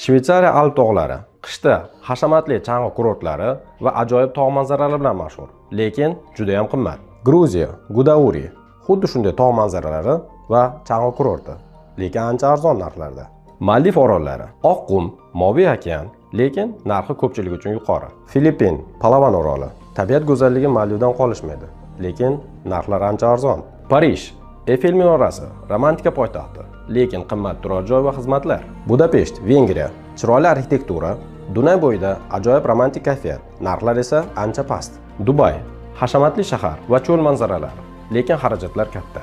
Shvetsariya Alp tog'lari qishda hashamatli chang'i kurortlari va ajoyib tog' manzaralari bilan mashhur, lekin juda ham qimmat. Gruziya, Gudauri xuddi shunday tog' manzaralari va chang'i kurorti, lekin ancha arzon narxlarda. Maldiv orollari oq qum, moviy okean, lekin narxi ko'pchilik uchun yuqori. Filippin, Palavan oroli tabiat go'zalligi Maldivdan qolishmaydi, lekin narxlar ancha arzon. Parij, Eyfel minorasi, romantika poytaxti, lekin qimmat turar joy va xizmatlar. Budapesht, Vengriya, chiroyli arxitektura, Dunay bo'yida ajoyib romantik kayfiyat, narxlar esa ancha past. Dubay, hashamatli shahar va cho'l manzaralari, lekin xarajatlar katta.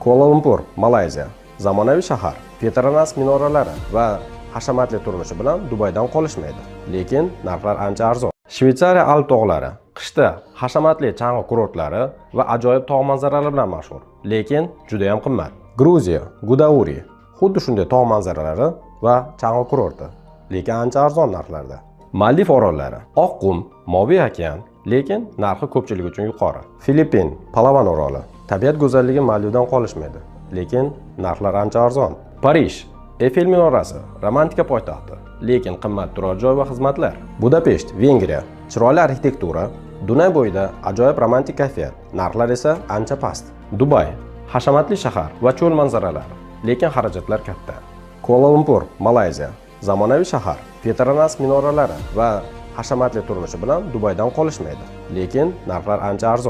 Kuala-Lumpur, Malayziya, zamonaviy shahar, Petronas minoralari va hashamatli turmushi bilan Dubaydan qolishmaydi, lekin narxlar ancha arzon. Shvetsariya Alp tog'lari qishda hashamatli chang'i kurortlari va ajoyib tog' manzaralari bilan mashhur, lekin juda ham qimmat. Gruziya, Gudauri xuddi shunday tog' manzaralari va chang'i kurorti, lekin ancha arzon narxlarda. Maldiv orollari oq qum, moviy okean, lekin narxi ko'pchilik uchun yuqori. Filippin, Palavan oroli tabiat go'zalligi Maldivdan qolishmaydi, lekin narxlar ancha arzon. Parij, Eyfel minorasi, romantika poytaxti, lekin qimmat turar joy va xizmatlar. Budapesht, Vengriya, chiroyli arxitektura, Dunay bo'yida ajoyib romantik kayfiyat, narxlar esa ancha past. Dubay, hashamatli shahar va cho'l manzaralari, lekin xarajatlar katta. Kuala-Lumpur, Malayziya, zamonaviy shahar, Petronas minoralari va hashamatli turmushi bilan Dubaydan qolishmaydi, lekin narxlar ancha arzon.